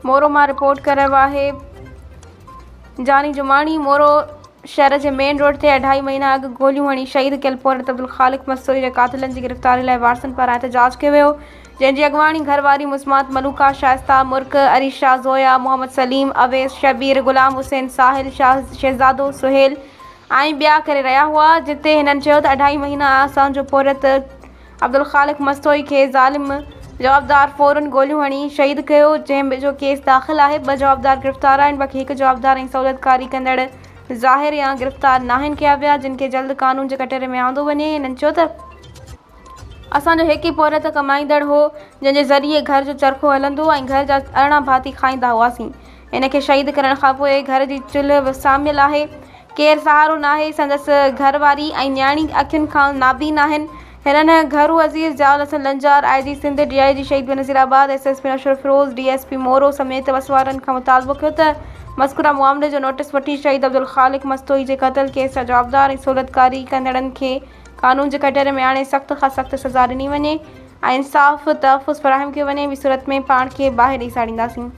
مورو مان رپورٽ ڪري رهيو آهي جاني جماڻي مورو شهر جي مين روڊ تي اڍائي مهينا اڳ گوليون هڻي شهيد ڪيل پورهيت عبدالخالق مستوئي جي قاتلن جي گرفتاري لاء وارثن پاران احتجاج ڪيو ويو جنهن جي اڳواڻي گهر واري مسمات ملوڪا شائسته مرڪ عريشا زويا محمد سليم اويس شبير غلام حسين ساحل شهزادو سهيل ۽ ٻيا ڪري رهيا هئا جتي هنن چيو ته اڍائي مهينا اسان جو پورهيت عبدالخالق مستوئي کي ظالم جوابدار فورن گوليون هڻي شهيد ڪيو جنهن جو ڪيس داخل آهي ٻه جوابدار گرفتار آهن باقي هڪ جوابدار ۽ سهولتڪاري ڪندڙ ظاهر يا گرفتار ناهن ڪيا ويا جن کي جلد قانون جي ڪٽهڙي ۾ آندو وڃي هنن چيو ته اسان جو هڪ ئي پورهيت ڪمائيندڙ هو، جنهن جي ذريعي گهر جو چرخو هلندو هو ۽ گهر جا 18 ڀاتي کائيندا هئاسين. هن کي شهيد ڪرڻ کان پوء گهر جي چلهه وساميل آهي. ڪير سهارو ناهي. سندس گهر واري ۽ نياڻي اکين کان نابين آهن. هنن گهرو وزير Zia ul Hassan Lanjar, I G Sindh, D I G Shaheed Benazirabad, S S P Naushahro Feroze, D S P Moro سميت وس وارن کان مطالبو ڪيو ته مذڪوره معاملي جو نوٽيس وٺي شهيد عبدالخالق مستوئي جي قتل ڪيس جا جوابدار ۽ سهولتڪاري ڪندڙن کي قانون جي ڪٽهڙي ۾ آڻي سخت کان سخت سزا ڏني وڃي ۽ انصاف تحفظ فراهم ڪيو وڃي ٻي صورت ۾ پاڻ کي باهه ڏئي ساڙينداسين.